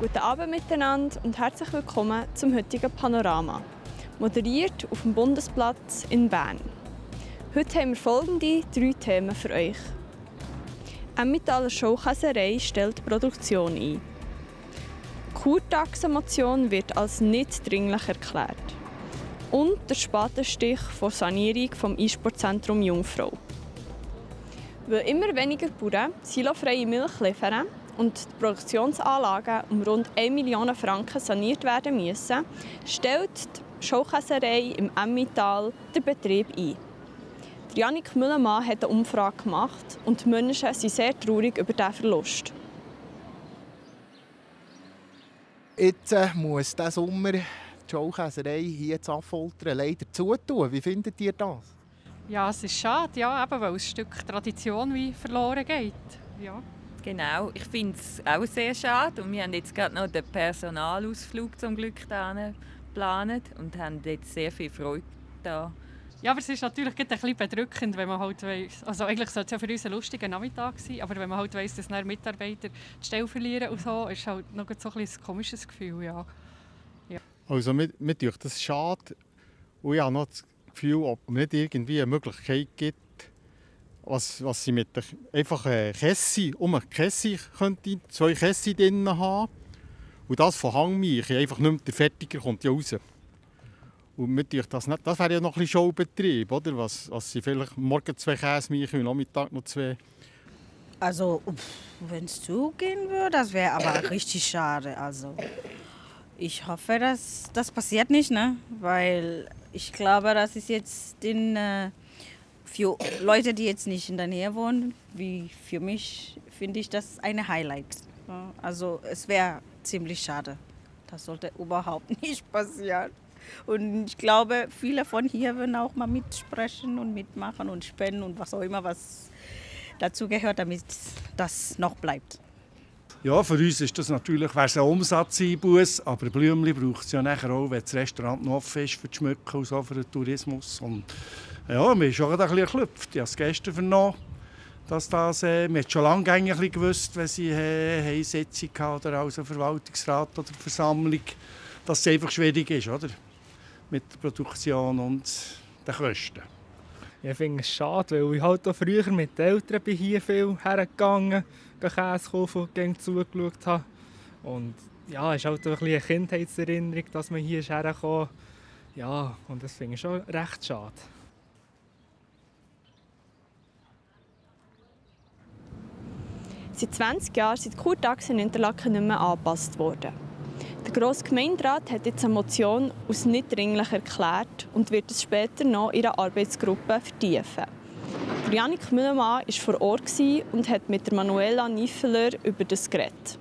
Guten Abend miteinander und herzlich willkommen zum heutigen Panorama. Moderiert auf dem Bundesplatz in Bern. Heute haben wir folgende 3 Themen für euch. Emmentaler Schaukäserei stellt Produktion ein. Die Kurtaxe-Motion wird als nicht dringlich erklärt. Und der Spatenstich vor Sanierung vom Einsportzentrum Jungfrau. Weil immer weniger Bauern silofreie Milch liefern und die Produktionsanlagen um rund 1 Million Franken saniert werden müssen, stellt die Schaukäserei im Emmental den Betrieb ein. Jannik Müllemann hat eine Umfrage gemacht und die Menschen sind sehr traurig über diesen Verlust. Jetzt muss diesen Sommer die Schaukäserei hier in Affoltern leider zutun. Wie findet ihr das? Ja, es ist schade, ja, eben, weil ein Stück Tradition wie verloren geht. Ja. Genau, ich finde es auch sehr schade. Und wir haben jetzt gerade noch den Personalausflug zum Glück geplant und haben jetzt sehr viel Freude da. Ja, aber es ist natürlich ein bisschen bedrückend, wenn man halt weiss, also eigentlich sollte es ja für uns ein lustiger Nachmittag sein, aber wenn man halt weiss, dass Mitarbeiter die Stelle verlieren und so, ist halt noch so ein komisches Gefühl, ja. Also mir tut das schade und ich habe noch das Gefühl, ob es nicht irgendwie eine Möglichkeit gibt, was sie mit der Kesse, eine Kesse könnte 2 Kesse drin haben und das von Hangmilch, einfach nicht mehr der Fertiger kommt ja raus. Und mir denkt das nicht, das wäre ja noch ein bisschen Showbetrieb, oder? Was sie vielleicht morgen 2 Käsemilch und am Nachmittag noch 2. Also, wenn es zugehen würde, das wäre aber richtig schade. Also, ich hoffe, dass das passiert nicht, ne? Weil ich glaube, das ist jetzt für Leute, die jetzt nicht in der Nähe wohnen, wie für mich, finde ich das ein Highlight. Also, es wäre ziemlich schade. Das sollte überhaupt nicht passieren. Und ich glaube, viele von hier würden auch mal mitsprechen und mitmachen und spenden und was auch immer, was dazu gehört, damit das noch bleibt. Ja, für uns ist das natürlich ein Umsatzeinbuss, aber Blümchen braucht es ja nachher auch, wenn das Restaurant noch offen ist für die Schmücken und so, für den Tourismus. Und ja, mir ist auch ein bisschen geklopft. Ich habe es gestern vernommen, dass das, wir haben schon lange ein bisschen gewusst, wenn sie eine Sitzung hatten, oder also Verwaltungsrat oder Versammlung, dass es einfach schwierig ist, oder? Mit der Produktion und den Kosten. Ich finde es schade, weil ich halt auch früher mit den Eltern hier viel hergegangen bin, Käse kaufen und zugeschaut habe. Und ja, es ist halt auch eine Kindheitserinnerung, dass man hier hergekommen ist. Ja, und das finde ich schon recht schade. Seit 20 Jahren sind die Kurtaxe in Interlaken nicht mehr angepasst worden. Der Grosse Gemeinderat hat jetzt eine Motion als nicht dringlich erklärt und wird es später noch in einer Arbeitsgruppe vertiefen. Jannik Müllemann war vor Ort und hat mit Manuela Niffeler über das geredet.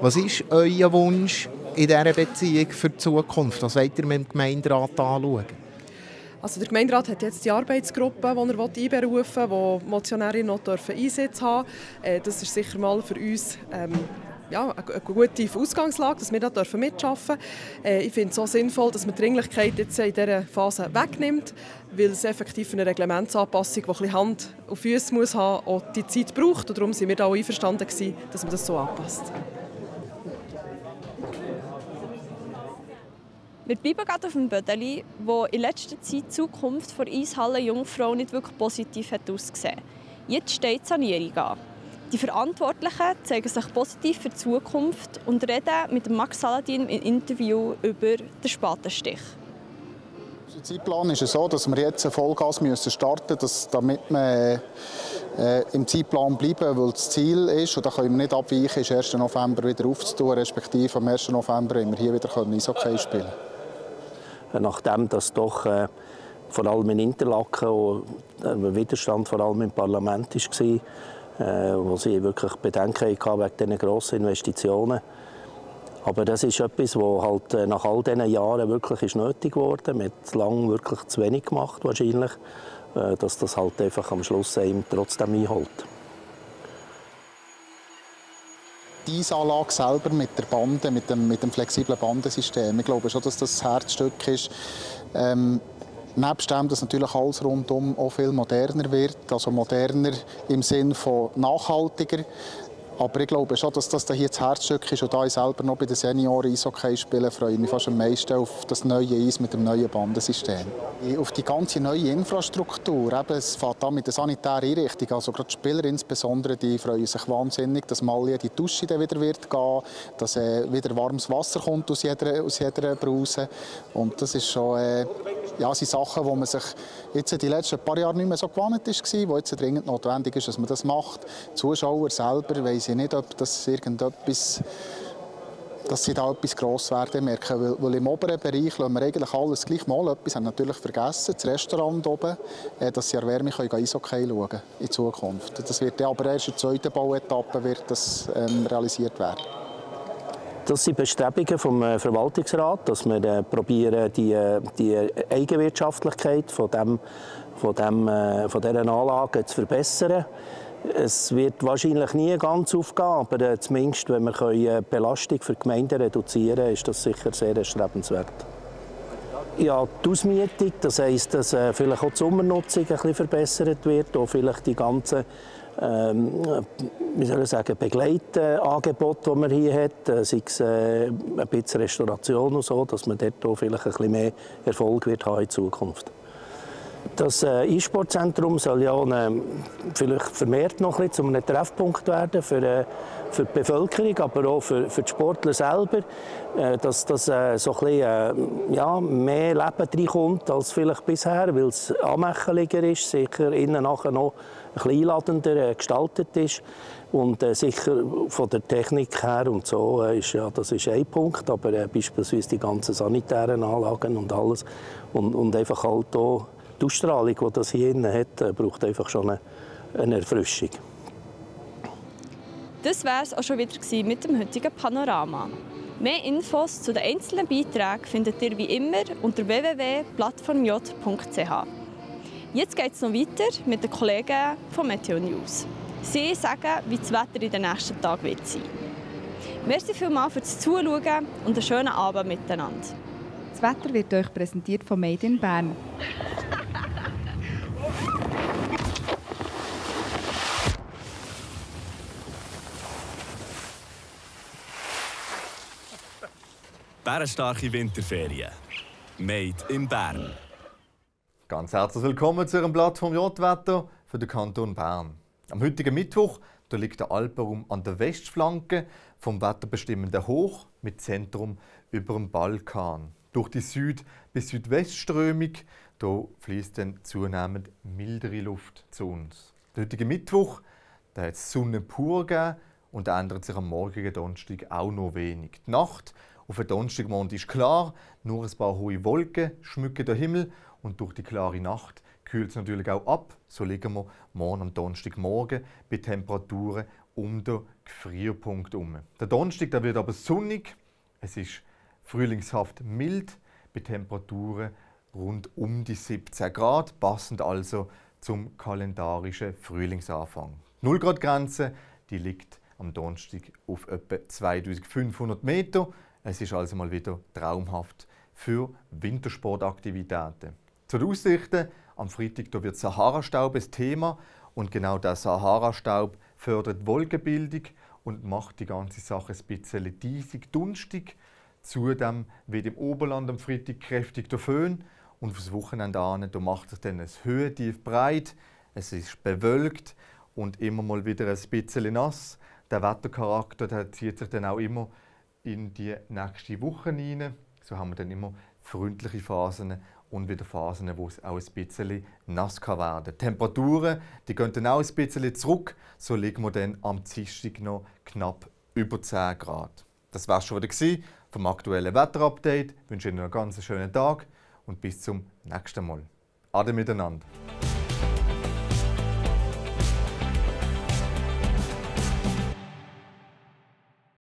Was ist euer Wunsch in dieser Beziehung für die Zukunft? Was wollt ihr mit dem Gemeinderat anschauen? Also der Gemeinderat hat jetzt die Arbeitsgruppe, die er einberufen will, wo die Motionärinnen noch Einsitz haben dürfen. Das ist sicher mal für uns eine gute Ausgangslage, dass wir da mitarbeiten dürfen. Ich finde es auch sinnvoll, dass man die Dringlichkeit jetzt in dieser Phase wegnimmt, weil es effektiv eine Reglementsanpassung, die ein bisschen Hand und Füße muss haben, auch die Zeit braucht. Und darum sind wir da auch einverstanden gewesen, dass man das so anpasst. Wir bleiben gerade auf dem Bödeli, wo in letzter Zeit die Zukunft der Eishalle Jungfrau nicht wirklich positiv ausgesehen hat. Jetzt steht die Sanierung an. Die Verantwortlichen zeigen sich positiv für die Zukunft und reden mit Max Saladin im Interview über den Spatenstich. Der Zeitplan ist so, dass wir jetzt Vollgas starten müssen, damit wir im Zeitplan bleiben, weil das Ziel ist, und da können wir nicht abweichen, ist 1. November wieder aufzutun, respektive am 1. November haben wir hier wieder Eishockey spielen. Nachdem das doch vor allem in Interlaken ein Widerstand vor allem im Parlament war, wo sie wirklich Bedenken hatten wegen diesen grossen Investitionen. Aber das ist etwas, das halt nach all diesen Jahren wirklich nötig wurde. Man hat lange wirklich zu wenig gemacht, wahrscheinlich, dass das halt einfach am Schluss einem trotzdem einholt. Die Eisanlage selber mit der Bande, mit dem flexiblen Bandensystem, ich glaube schon, dass das Herzstück ist. Nebst dem, dass natürlich alles rundum auch viel moderner wird, also moderner im Sinne von nachhaltiger. Aber ich glaube schon, dass das hier das Herzstück ist. Und da ich selber noch bei den Senioren Eishockey spiele, freue ich mich fast am meisten auf das neue Eis mit dem neuen Bandensystem. Auf die ganze neue Infrastruktur. Eben, es fängt an mit der sanitären Einrichtung. Also gerade die Spieler insbesondere, die freuen sich wahnsinnig, dass mal die Dusche dann wieder wird gehen, dass wieder warmes Wasser kommt aus jeder Brause. Und das ist schon ja, sind Sachen, die man sich jetzt die letzten paar Jahre nicht mehr so gewohnt ist, wo jetzt dringend notwendig ist, dass man das macht. Die Zuschauer selber weiss ich nicht, ob das irgendetwas, dass sie da etwas gross werden merken. Weil im oberen Bereich lassen wir eigentlich alles gleich mal. Etwas haben natürlich vergessen, das Restaurant oben, dass sie an Wärme Eishockey schauen können in Zukunft. Das wird aber erst in der zweiten Bauetappe wird das, realisiert werden. Das sind Bestrebungen vom Verwaltungsrat, dass wir probieren, die Eigenwirtschaftlichkeit von dieser Anlage zu verbessern. Es wird wahrscheinlich nie ganz aufgehen, aber zumindest, wenn wir die Belastung für die Gemeinden reduzieren können, ist das sicher sehr erstrebenswert. Ja, die Ausmietung, das heisst, dass vielleicht auch die Sommernutzung ein bisschen verbessert wird, auch vielleicht die ganzen wie soll ich sagen, Begleitangebote, die man hier hat, sei es ein bisschen Restauration und so, dass man dort auch vielleicht ein bisschen mehr Erfolg wird haben in Zukunft. Das E-Sportzentrum soll ja vielleicht vermehrt noch ein bisschen zu einem Treffpunkt werden für die Bevölkerung, aber auch für die Sportler selber, dass das so ein bisschen, ja, mehr Leben reinkommt als vielleicht bisher, weil es anmächeliger ist, sicher innen nachher noch ein bisschen einladender gestaltet ist und sicher von der Technik her und so ist ja, das ist ein Punkt, aber beispielsweise die ganzen sanitären Anlagen und alles und einfach halt auch die Ausstrahlung, die das hier innen hat, braucht einfach schon eine Erfrischung. Das war es auch schon wieder mit dem heutigen Panorama. Mehr Infos zu den einzelnen Beiträgen findet ihr wie immer unter www.plattformj.ch. Jetzt geht es noch weiter mit den Kollegen von Meteo News. Sie sagen, wie das Wetter in den nächsten Tagen wird sein. Merci vielmals fürs Zuschauen und einen schönen Abend miteinander. Das Wetter wird euch präsentiert von Made in Bern. Bärenstarke Winterferien. Made in Bern. Ganz herzlich willkommen zu Ihrem Blatt vom J-Wetter für den Kanton Bern. Am heutigen Mittwoch da liegt der Alpenraum an der Westflanke vom wetterbestimmenden Hoch mit Zentrum über dem Balkan. Durch die Süd- bis Südwestströmung da fließt dann zunehmend mildere Luft zu uns. Der heutige Mittwoch da hat es Sonne pur gegeben und da ändert sich am morgigen Donnerstag auch noch wenig. Die Nacht auf den Donnerstagmorgen ist klar, nur ein paar hohe Wolken schmücken den Himmel und durch die klare Nacht kühlt es natürlich auch ab. So liegen wir morgen am Donnerstagmorgen bei Temperaturen um den Gefrierpunkt herum. Der Donnerstag der wird aber sonnig, es ist frühlingshaft mild bei Temperaturen rund um die 17 Grad, passend also zum kalendarischen Frühlingsanfang. Die 0-Grad-Grenze die liegt am Donnerstag auf etwa 2500 Meter. Es ist also mal wieder traumhaft für Wintersportaktivitäten. Zu den Aussichten: am Freitag wird Sahara-Staub ein Thema und genau der Sahara-Staub fördert Wolkenbildung und macht die ganze Sache ein bisschen diesig, dunstig. Zudem wird im Oberland am Freitag kräftig der Föhn und fürs Wochenende an, da macht sich dann ein Höhentief breit. Es ist bewölkt und immer mal wieder ein bisschen nass. Der Wettercharakter der zieht sich dann auch immer in die nächste Woche hinein. So haben wir dann immer freundliche Phasen und wieder Phasen, wo es auch ein bisschen nass werden kann. Die Temperaturen die gehen dann auch ein bisschen zurück. So liegen wir dann am Dienstag noch knapp über 10 Grad. Das war es schon wieder vom aktuellen Wetterupdate. Ich wünsche Ihnen einen ganz schönen Tag und bis zum nächsten Mal. Ade miteinander.